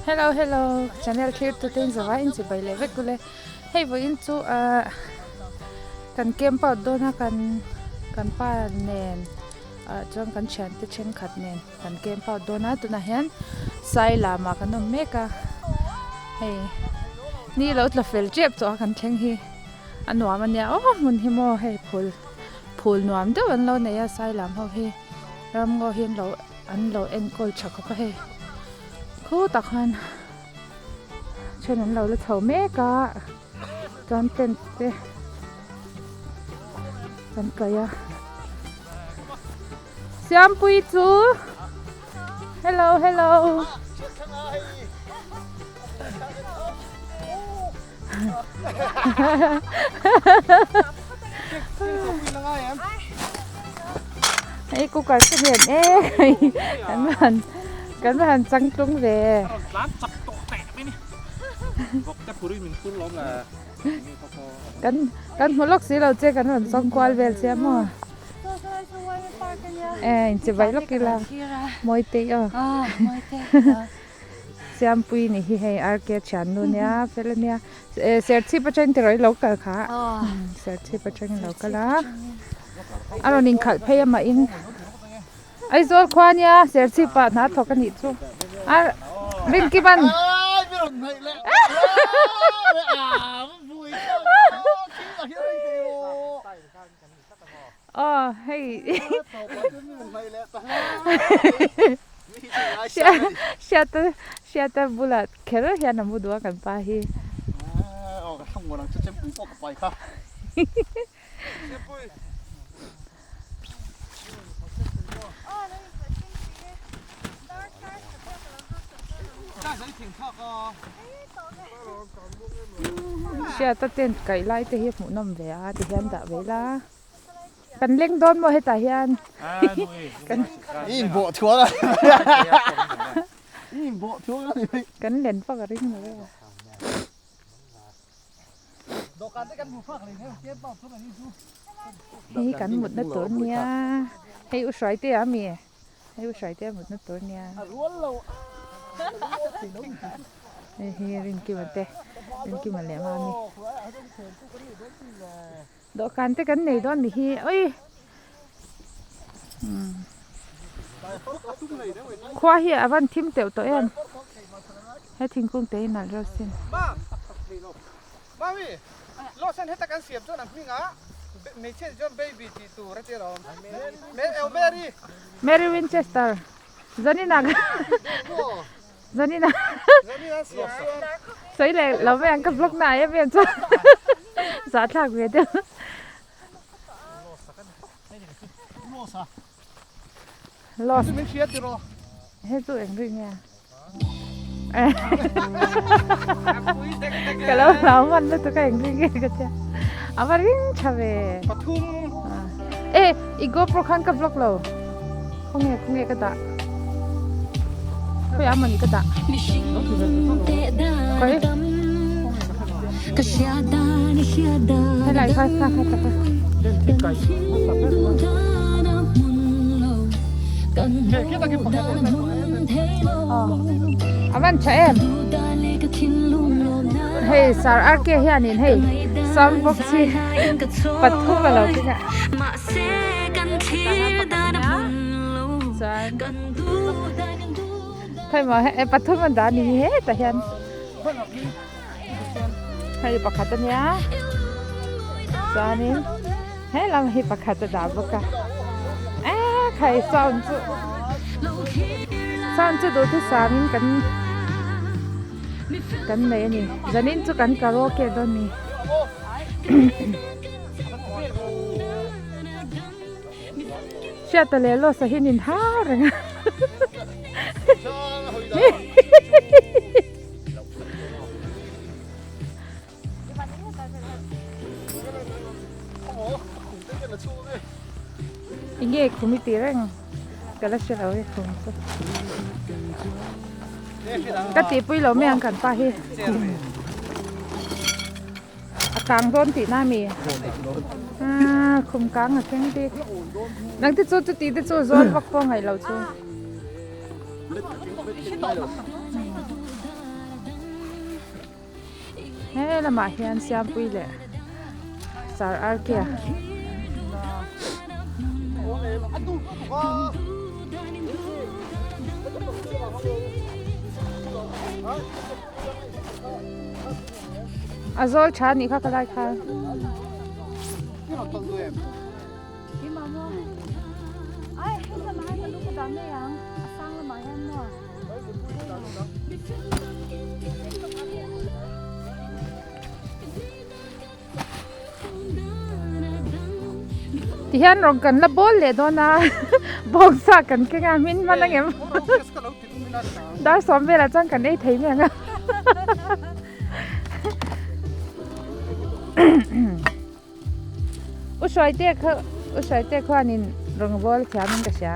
Hello hello channel thlir tu te in zawh a in chibai leh vek ule hei vawiin chu ahh kan camp out dawn a kan kan pa nen ah chuan kan thiante thenkhat nen kan camp out dawn a tunah hian sai lamah kan awm mek a hei ni lo tla fel tep tawh a kan thleng hi a nuam a nia aw hmun hi maw hei phul phul nuam deuh an lo nei a sai lam ho hi ramngaw hi an lo an lo enkawl tha khawp a hei khutah khan then an lo la chho mek a chuan tent te an kaih a Siampui chu hello hello Hei cooker te hian e kan han kan han chang tlung ve kan kan hmu lawk si lo che kan rawn chang kual vel che a maw e inchibai lawk ila mawi te aw Siampui ni hi hei RK thiannu nia fel ania eh serchhip atangin tiraw i lo kal kha serchhip atangin lo kal a a rawn inkhalh phei amah in Aizawl khua nia serchhip ah hna thawk anih chu a Rinkiman Aw hei Hriata Hriata bulah kher hian a mu duh a kan pa hi. Hriata tent kaih lai te hi hmuhnawm ve a tihian dah ve ila kan leng dawn maw hetah hian kan len vak a ring lo e. Hei kan mutna tur nia hei u hruaite a mi hei u hruaite a mutna tur nia hei hi Rinkima te Rinkima leh Mami dawhkan te kan nei dawn ni hi oi Khua hi a van thim teuh tawh em? He thingkung te hi nalh reuh sin. Mary Winchester Zanina Zanina sawi leh lo mai ang ka vlog na ah em em chuan zahthlak ve deuh. Lost. He chu eng ri nge a? Ka lo hlau hman lutuk a eng ri nge ka tia. A va ring tha ve. E i GoPro khan ka vlog lo. Khawnge khawnge ka dah. Khawiah mawni ka dah. Khawi. Helai kha kha kha tak a. A van tha em. Hei sar RK hianin hei sound box hi pathum a lo keng a. Chuan hei maw hei pathum an dah a ni hi hetah hian hei pakhat a nia chuanin he lam hi pakhat a dah bawk a eee khai sound chu sound chu duhthusam in kan kan nei a ni zanin chu kan karaoke dawn a ni. Hriata leh Losa hi an inhau reng a. Enge khum i tih reng ka la hre lo e khum chu. Ka tihpui lo mai ang kan pa hi. A kang dawn tih na mi? Ah, khum kang a keng bik. Nang te chu chuti te chu zawl vak pawh ngaih lo chu. He lamah hian Siampui leh Sar Arkia A zawl tha anih kha ka lai kha. Tihian rawng kan la bawl leh dawn a bawngsa kan keng a min hman ang em dar sawm velah chuan kan ei thei mai ang a. U Hruaite kha U Hruaite khuanin rawn bawl thiam in ka hria.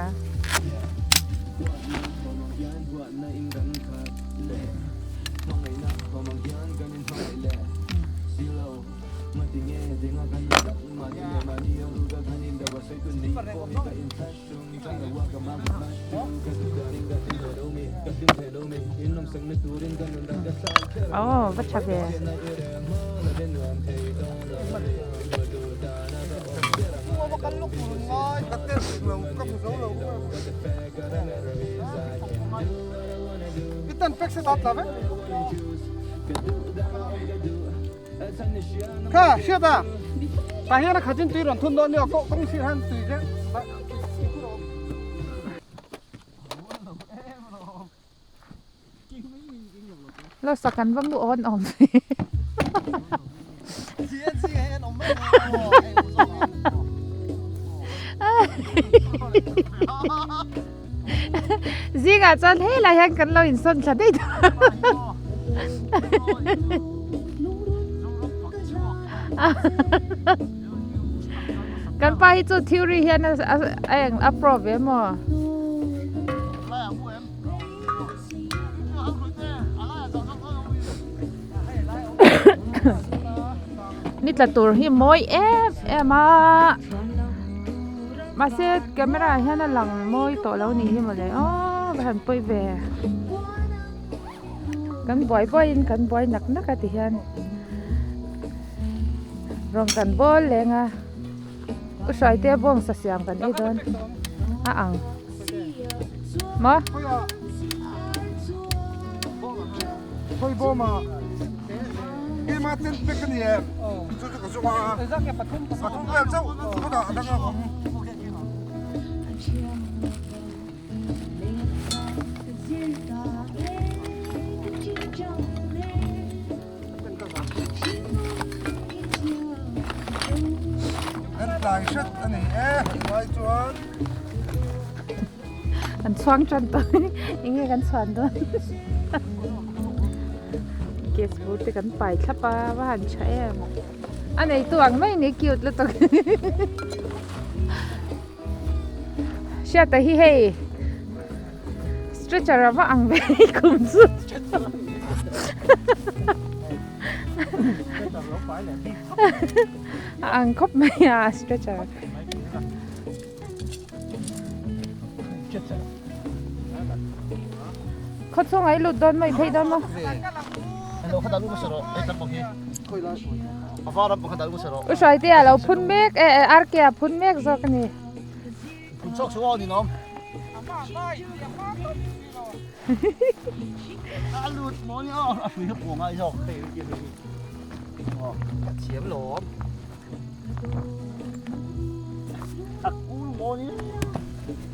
Aw va tha ve. Kha hriat a tah hian a khatin tui rawn thun dawn nia kawng sir hian tui te Lo sak an va mu awn awm Zingah chuan helai hian kan lo insawn thla daih dawn. Kan pa hi chu theory hian a eng a pro ve maw? Ni tla tur hi mawi em em a mahse camera ah hian a lang mawi tawh lo nih hi mawle aw va han pawi ve kan buai buai in kan buai nak nak a ti hian rawn kan bawl leng a u hruaite bawngsa siam kan ei dawn a ang. Maw? Khawi bawm a keima ten pek a ni em chu chu ka zawng a pathum vel chauh chutah a dang a awm. Kan tlai hret a ni e tunlai chuan. An chhuang tan tawh eng nge kan chhuan dawn gas bur te kan pai thlap a va han tha em a neitu ang mai ni cute lutuk hriata hi hei. Stretcher a va ang ve i kum chu. A ang khawp mai a stretcher. Khaw chhungah i lut dawn maw i phei dawn maw? U Hruaitea lo phun mek e RK a phun mek zawk a ni.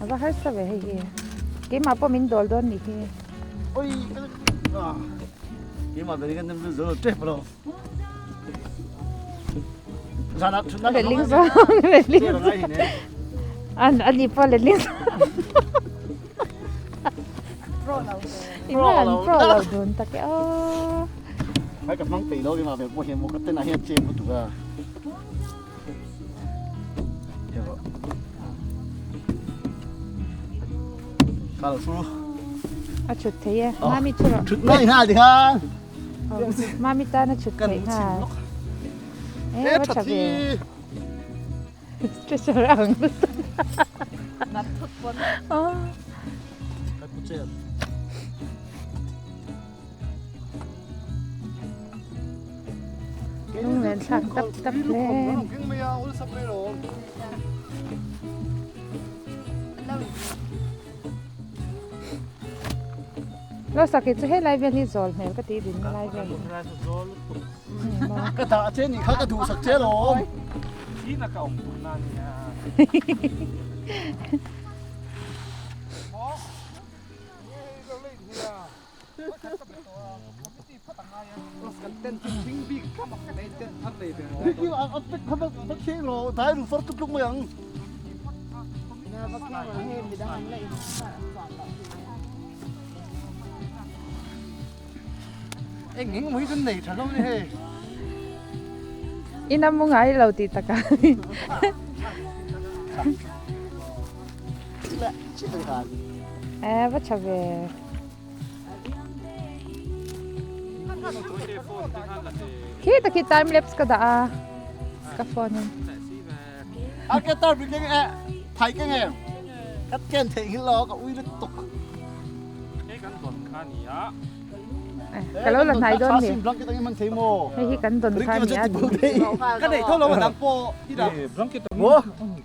A va harsa ve hei hi keimah pawh min dawl dawn nih hi. Letling zawng letling zawng an ani pawh letling zawng Eng an pro lo dun tak e aw. Hai ka hmang peih lo ringah ve pawh hian maw ka ten ah hian chem lutuk a. Ka lo thu. A thut thei e. Mami thu rawh. Thut mai nghal tikhan. Mami tan a chhut theih nghal. E va tha ve. Stretcher ang lutuk. Nat thut pawn. lunglen thlak dap dap hle. Lo saki chu helai vel hi zawl hmel ka tih din lai vel. Ka dah che nih kha ka duh sak che lawm. Ina mu ngai lo tih takah. Eh va tha ve. Khi ta khi time lapse ka dah a ka phone in. A ke tar bi keng e thai keng em. Kat ken thei hi lo ka ui lutuk. Ka lo la hnai dawn ni. Hei hi kan dawn kha nia tih. Ka nei tho lo a dang pawh i dah.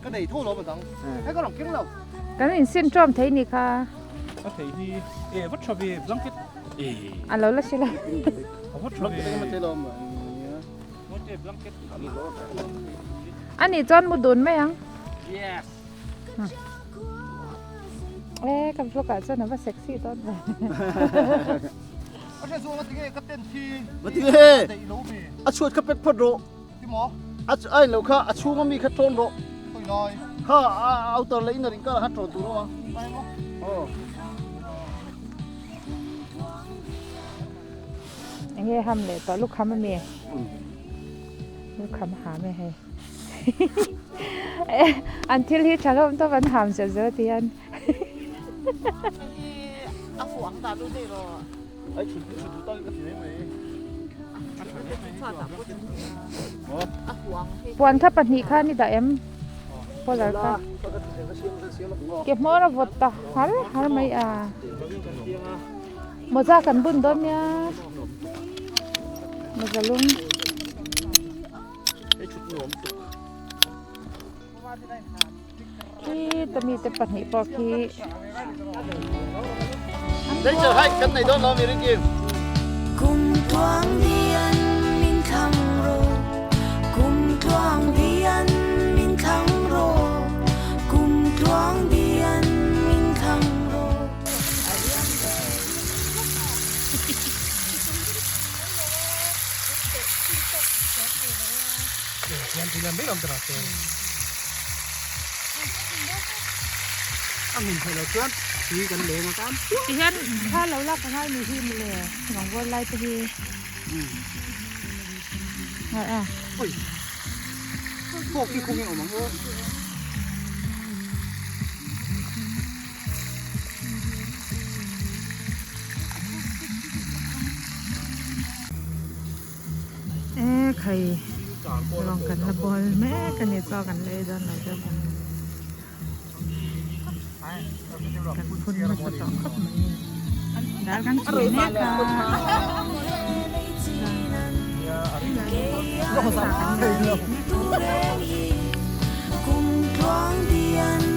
Ka nei tho lo a dang. Hei ka rawn keng lo. Kan insin ṭawm thei ni kha. Ka thei hi e va ṭha ve blanket e. A lo la si lo. A va ṭha ve. Blanket. Ani chuan mu dun mai ang. Yes. E kan vlog ah chuan a va sexy dawn ve. A hre zuang a tinge ka tent hi. Va tinge. Deih lo ve. A chhuat kha pek phawt rawh. Ti maw? A a in lo kha a chhung ami kha ṭawn rawh. Khawi lai. Kha a outer leh inner inkar ah khan ṭawn tur a awm a. Ai maw? Aw. Enge ham leh tawh lukham ami? Lukham ham e hei. An thil hi tha hlawm tawp an ham zel zel ti hian. A fuh ang ta lu dei rawh. Ai thut thut duh tak in ka ti mai mai. Puan kha pahnih kha ni dah em? Polar kha. Ke hmawr a vawt ta har har mai a. Mawza kan bun dawn nia. Mawza lum. Khi ta mite pahnih pawh khi Nature hike kan nei dawn lo mi ring Kum tluang dian min thlang ro Kum tluang dian min thlang ro Kum tluang dian min thlang ro Ti hian thla lo lak a ngai ni hi mawle rawngbawl lai te hi ngai a. E khai lawng kan la bawl mek a ni chaw kan la ei dawn lo deuh ang kan phun nasa tawh khawp mai dal kan chhui mek a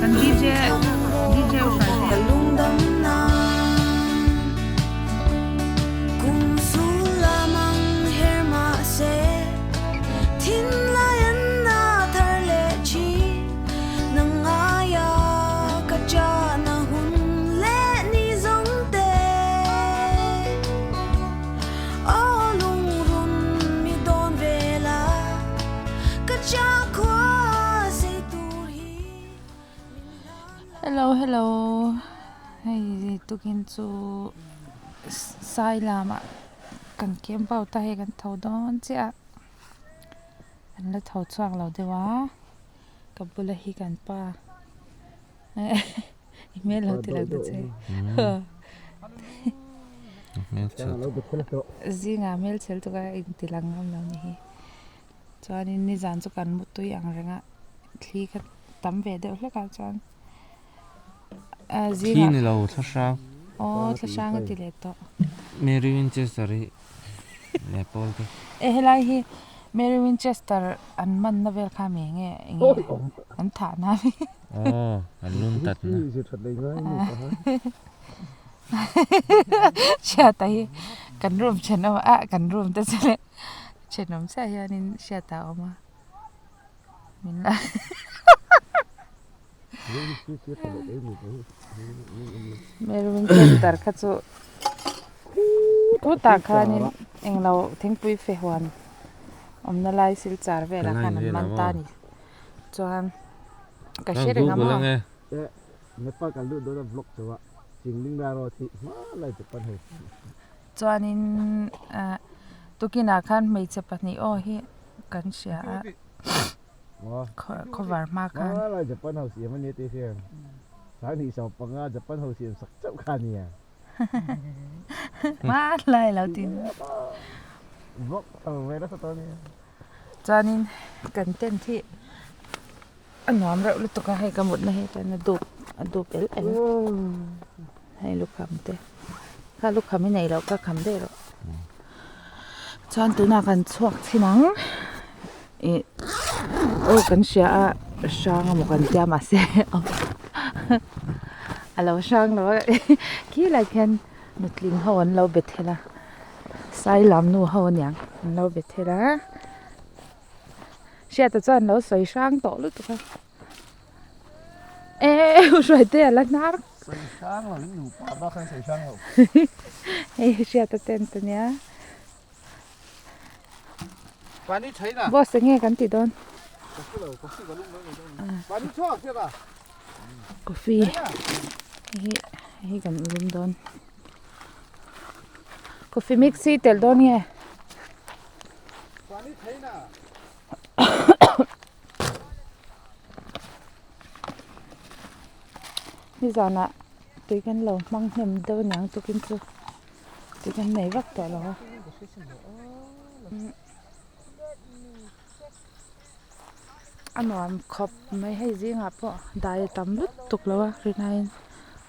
kan DJ DJ u hruai Hello hello hei tukin chu sai lamah kan camp out a hei kan tho dawn chiah a an la tho chhuak lo deuh a ka bula hi kan pa i hmel lo ti lang ta che zingah hmelchhe lutuk a inti lang ngam lo ni hi chuanin nizan chu kan mutui ang reng a thli kha tam ve deuh hlek ah chuan Thli ni lo thla hrang. Aw thla hrang a ti leh tawh. Mary Winchester hi leh Paul te. E helai hi. Mary Winchester an manna vel kha mi nge enge an thah na mi. Aw an lung tat na. Hriata hi kan room thenawm ah kan room te chu leh thenawm chiah hianin Hriata a awm a min la Mary Winchester kha chu Chutah khanin englo thingpui fe huan awmna lai silchar velah khan an man ta a ni. Chuan ka hre reng a maw. Chuanin ah tukinah khan hmeichhe pahnih aw hi kan hria a khawvar hma khan. Hmanlai lo tin. Chuanin kan tent hi a nuam reuh lutuk a hei ka mutna hi chuan a dup a dup el el a hei lukham te kha lukham hi neih loh kha kham daih rawh chuan tunah kan chhuak chhin ang ih aw kan hria a hrang emaw kan tia mahse a lo hrang lo a khilai khian nutling ho an lo be thel a sailam nu ho aniang an lo be thel a hriata chuan a lo sawi hrang tawh lutuk a eh hruaite a la hnar hei hriata tent ania. Boss eng nge kan tih dawn? Coffee hei hi kan lum dawn. Coffee mix hi telh dawn nge? Nizanah tui kan lo hmang hnem deuh aniang tukin chu. Ti kan nei vak tawh lo a. A nuam khawp mai hei zingah pawh dai a tam lutuk lo a rinaiin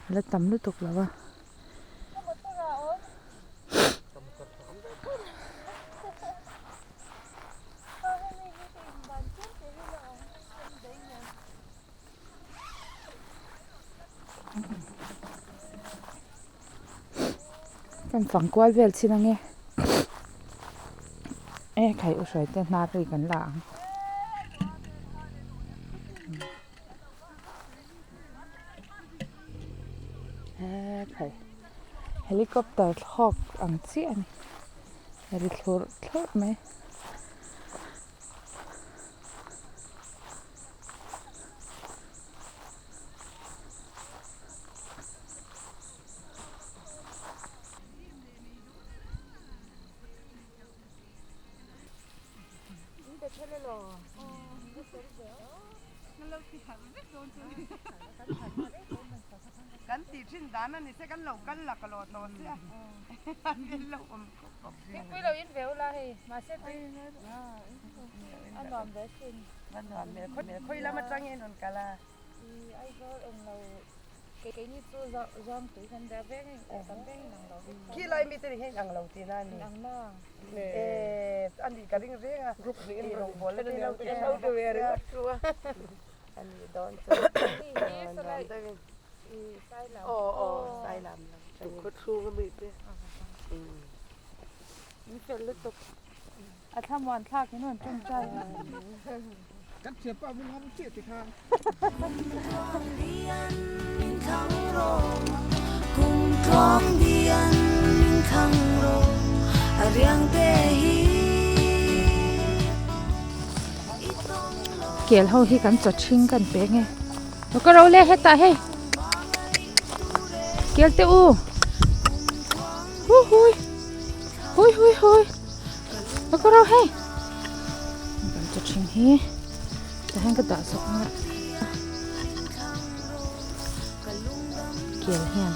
a la tam lutuk lo a. Kan fang kual vel chin ange e khai u hruai te hnar hi kan la ang. E khai helicopter thlawk ang chiah a ni ri thlurh thlurh mai. Kan tih thin dan a ni se kan lo kal la ka lo tawh sia an lo awm khawp khawp thin. Thingpui lo in ve ula hei mahse tui a nuam ve thin. A nuam ve khawp mai khawi lam atangin rawn kal a. I Aizawl englo keini chu Zawngtui kan dah veng kan veng in ang lo vek Khi lai mite nih hian ang lo tihna a ni. Ang na. Eh a nih ka ring reng a. Group hnih in rawn bawl a ti lo ti lo ti ve ringawt chu a. A nih dawn chu. Nuam deuhin. Aw aw Sailam lam atangin. Tukhaw chhung a mi te. In fel lutuk. A thlamuan thlak in rawn tawngtai a. Kan thianpa bul ngam chiah ti kha. Kel ho hi kan chaw ṭhing kan peng e. Lo ka ro le hetah hei. Kel te u. Hui hui. Hui hui hui. Lo ka ro hei. Kan chaw ṭhing hi tah hian ka dah zawk ang a. Kel hian.